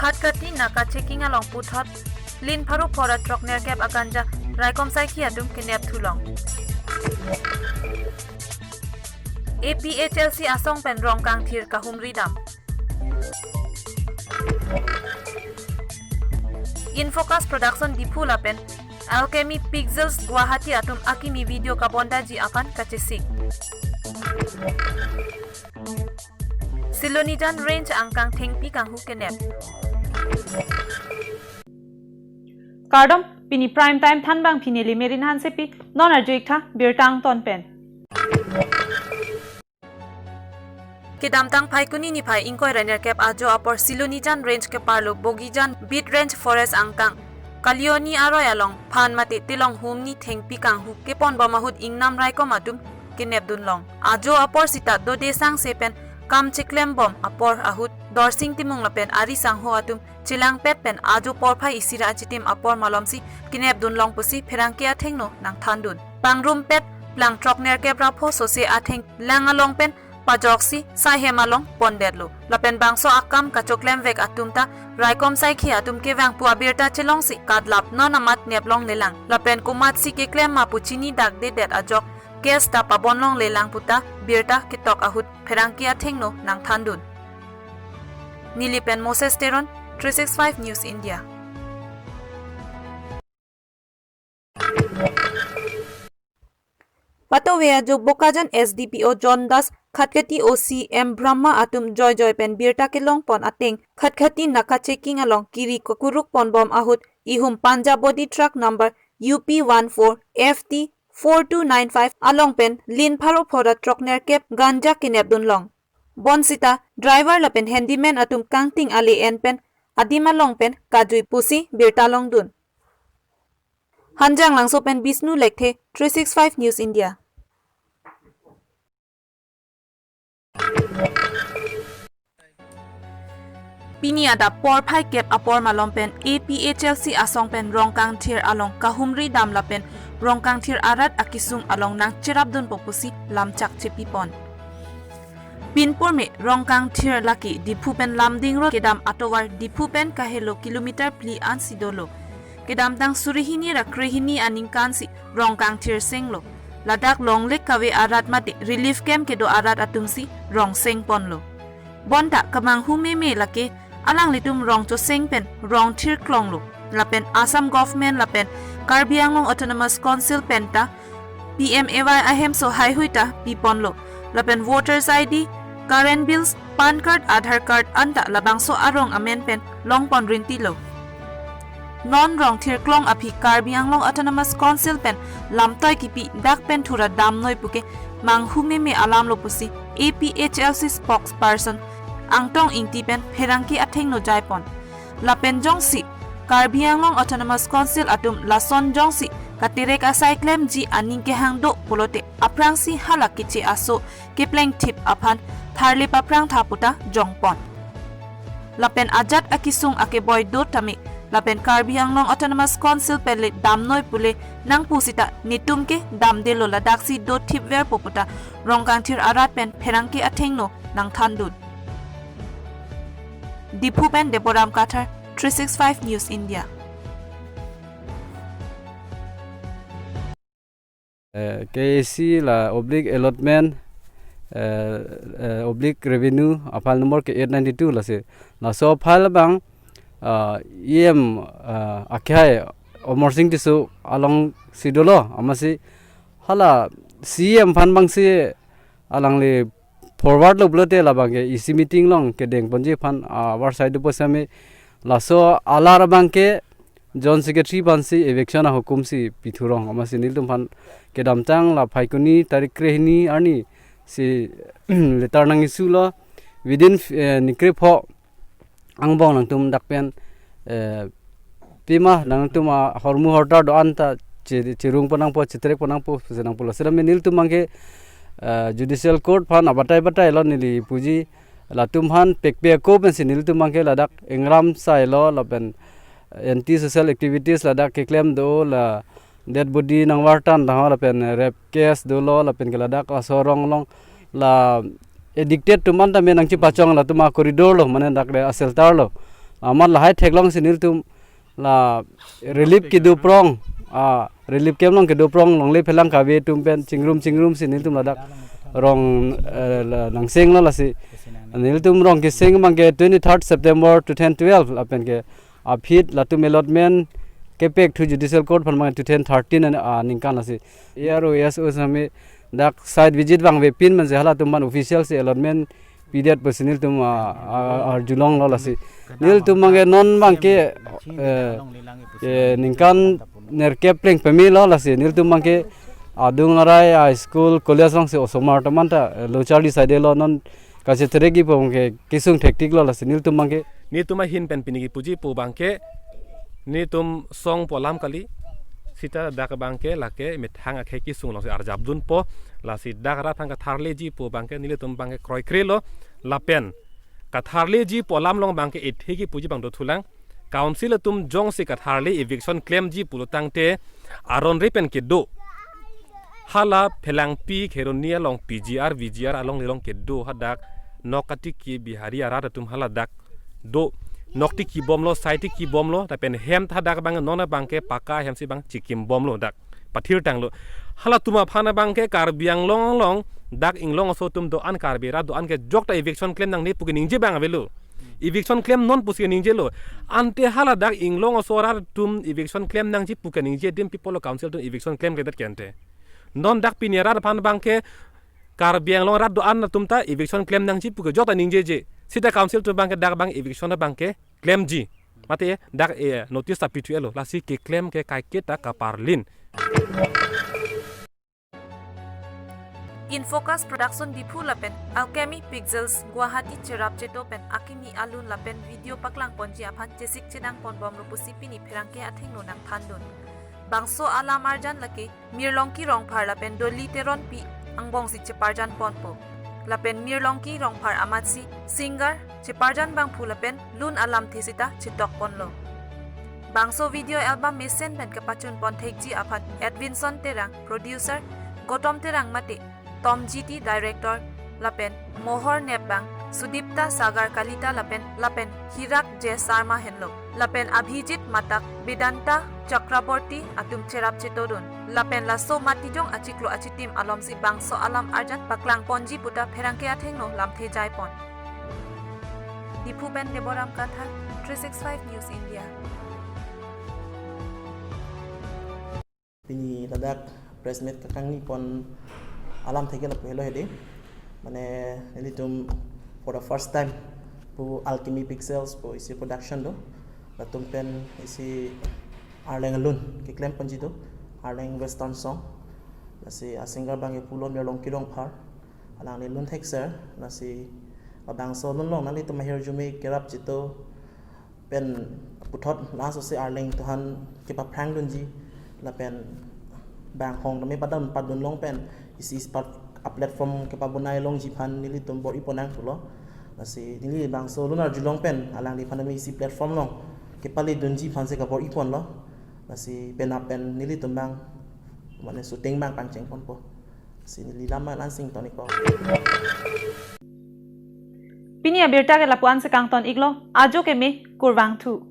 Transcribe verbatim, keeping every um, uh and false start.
Khatkhati naka checking along puthot lin pharo phora throk nerkep a ganja raikom saikhi atum kenep thulong. A P H L C asong pen Rongkangthir kahumri dam. Infocus Production Diphu lapen Alchemy Pixels Guwahati atum akimi video kabondaji aphan kachesik. Silonijan Range angkang thengpi kanghu kenep. Kardom, pini Prime Time thanbang pini Limerin Hansepi, non arju-ik tha birta angton pen. Kedamtang Phaikuni niphai ingkoi ra nerkep ajo apor Silonijan Range keparlo Bogijan Beat Range Forest angkang Kalioni aroi along phan mate tilong humni thengpi kanghu keponbom ahut ingnam raikom atum kenepdunlong. Ajo apor sita dode sangse pen kam cheklembom apor ahut Dorsing Timung lapen ari sangho atum chelangpet pen ajo porphai isi ra achitim apor malomsi kenepdunlong pusi pherangke athengno nangthandun. Pangrumpet plang throk nerkep ra pho sose atheng lang along pen pajoksi saihem along pondetlo. Lapen bangso akam kachoklemvek atum ta raikom saikhi atum kevang pu abirta chelongsi kadlap non amat neplonglelang. Lapen komatsi keklem ma pu chini dakdedet ajok case ta pabonlonglelang puta birta ketok ahut pherangke athengno nangthandun. Neli pen Moses Teron, three six five News India. Patove ajo Bokajan S D P O John Das, Khatkhati O C M Brahma atum joijoi pen birta kelongpon ateng Khatkhati naka checking along kiri kokuruk ponbom ahut ihum Punjab body truck number U P one four F T four two nine five along pen lin pharo phora throk nerkep ganja kenepdunlong. Bonsita driver lapen handyman atum kangting ale en pen adim along pen kajui pusi birta longdun. Hanjanglangso pen Bisnu Lekthe, three six five News India. Pini adap porphai kep apor malom pen A P H L C asong pen Rongkangthir along kahumri dam lapen Rongkangthir arat akisung along nangcherapdunpo pusi lamchak chepipon. Pinpur me Rongkangthir lake Diphu pen Lumding Road kedam atovar Diphu pen kahelo kilometer phli ansi dolo. Kedamtang suri hini ra krehini aningkansi Rongkangthir senglo. Ladak longle kave arat mate relief camp kedo arat atumsi rong sengponlo. Bonta kemanghu meme lake alanglitum rong choseng pen rong thirklonglo. Lapen Assam Government lapen Karbi Anglong Autonomous Council penta P M A Y ahemso haihui ta piponlo. Lapen voters I D, current bills, PAN card, Aadhaar card anta labangso arong amen pen longpon rintilo. Non rong thirklong aphi Karbi Anglong Autonomous Council pen lamtoi kipi dak pen thura damnoi puke manghu meme alamlo pusi A P H L C spokesperson Angtong Ingti pen pherangke athengno jaipon. Lapen jongsi Karbi Anglong Autonomous Council atum lason jongsi katerek asai klemji aning kehang do pulote aphrangsi hala keche aso keplengthip aphan tharlip aphrang tha puta jongpon. Lapen ajat akisung akeboi do tame lapen Karbi Anglong Autonomous Council pen le damnoi pule nangpusita netum ke damdelo ladaksi do thipverpo puta Rongkangthir arat pen pherangke athengno nangthandun. Diphu pen Deboram Kathar, three six five News India. Eh, K A C la oblique allotment, eh, eh, oblique revenue, a file number ke eight ninety-two lasi. Laso file abang, ah, E M, ah, akhai Amarsing Tisso alongsi dolo, amatsi hala C E M aphan abangsi alangli forward lo pulote labangke E C meeting along kedengponji aphan, ah, avarsai dopo sami laso alar abangke Joint Secretary aphansi eviction ahukumsi pithurong, amatsi nelitum aphan kedamtang la Phaikuni tarik krehini arnisi letter nang-issue lo within, eh, nikrepho angbong nangtum dak pen, eh, pima nangtum ahormu hortar do-an ta che-, cherungpon nangpo, cheterekpon nangpo pusi nangpulo. Seta nelitum abangke, eh, Judicial Court aphan abatai batailo neli puji, latum aphan pekpe ako pensi nelitum abangke ladak ingram sailo lapen anti social activities ladak keklem do, la dead body nangvartan dahor lapen rape case dolo lapen ke ladak laso arong along la addicted atum anta me nangchipachong latum a-corridor lo, mane dak le a-shelter lo. Amat lahai theklongsi nelitum la relief kedo prong, ah, relief camp along kedo prong longle phelang kave atum pen chingrum chingrum si nelitum ladak rong, eh, la nangsenglo lasi. Nelitum rong keseng abangke twenty-third September two thousand twelve lapen ke aphi latum allotment kepek thu judicial court aphan abang two thousand thirteen an, ah, ningkan lasi. A R O, A S O sami dak site visit vangvepin mansi halatum aphan official si allotment pidet pusi nelitum, ah, ah, arjulonglo lasi. Nelitum abangke non abangke, eh, eh, ningkan nerkep pleng pemelo lasi. Nelitum abangke adung arai a school college alongsi osomar atum anta, eh, lo charli side lo non kachetherek kipu abangke kesung thektiklo lasi. Nelitum abangke, nelitum ahin pen pini kipuji pu abangke nelitum song pu alam kali, sita dak abangke lake methang akhei kesung alongsi arjapdunpo, lasi dak rat aphan katharleji pu abangke nelitum abangke kroikrelo, lapen katharleji pu alam along abangke ethe kipuji abang dothulang. Council atum jongsi katharle eviction klemji pulo tangte aron re pen kedo hala Phelangpi Kheroni along P G R, V G R along lelong kedo hadak nok katiki Bihari arat atum haladak do. Nok tiki bomlo, site tiki bomlo, lapen hem ta hadak abang non abangke paka hem si abang chikim bomlo dak. Pathirtanglo. Halatum aphan abangke Karbi Anglong along dak inglong aso atum do-an, Karbi arat do-an ke jokta eviction klem nangne pu keningje abang avelo. Eviction klem non pusi keningjelo. Ante haladak inglong aso arat atum eviction klem nangji pu keningje adim pi apotlo council atum eviction klemkledet ke ante. Non dak pini arat aphan abangke Karbi Anglong arat do-an atum ta eviction klem nangji pu ke jokta ningjeje. Sita council atum abangke dak abang eviction abangke klemji. Mate dak, eh, notice ta pithu-etlo. Lasi keklem ke kaiketa kaparlin. Infocus Production Diphu lapen Alchemy Pixels Guwahati cherap cheto pen akimi alun lapen video paklang ponji aphan chesik chenang ponbomlo pusi pini pherangke athengno nangthandun. Bangso alam arjan lake Mirlongki Rongphar lapen Dolly Teronpi angbongsi cheparjan ponpo. Lapen Mirlongki Rongphar amatsi singer cheparjan abangphu lapen lun alamthe sita chetok ponlo. Bangso video album mesen pen kapachun pon thekji aphan Edwinson Terang, producer, Gotom Terang mate Tom G T, director, lapen Mohor Nepbang, Sudipta Sagar Kalita lapen, lapen Hirak J Sarma henlo, lapen Abhijit Matak, Vedanta Chakraborty atum cherap chetodun, lapen laso matijong achiklo achitim alomsi bangso alam arjan paklang ponji puta pherangke athengno lamthe jai pon. Diphu pen Deboram Kathar, three six five News India. Pini ladak press meet kakangni pon alamthe ke lapu helo hedi. Mane nelitum for the first time pu Alchemy Pixels pu isi production do. Latum pen isi Arleng alun keklem ponji do. Arleng Western song. Lasi a singer abangke pulo Mirlongki Rongphar. Alangli lun thekser. Lasi labangso alun along nanglitum ahirjume kerap cheto pen puthot laso si Arleng atum aphan kepaphrang dunji lapen bang hong tame padam padun long pen isi ispat a platform kepabonai longji aphan nelitum bor-i ponnang pulo. Lasi neli bangso alun arjulong pen alangliphan tame isi platform along kepale dunji aphansi kabor-i ponlo. Lasi penap pen nelitum abang mane shooting abang pangcheng ponpo. Si neli lam ma lansing toniko. Pini abirta ke lapu-an si kangton iklo, ajo keme, kurvangthu.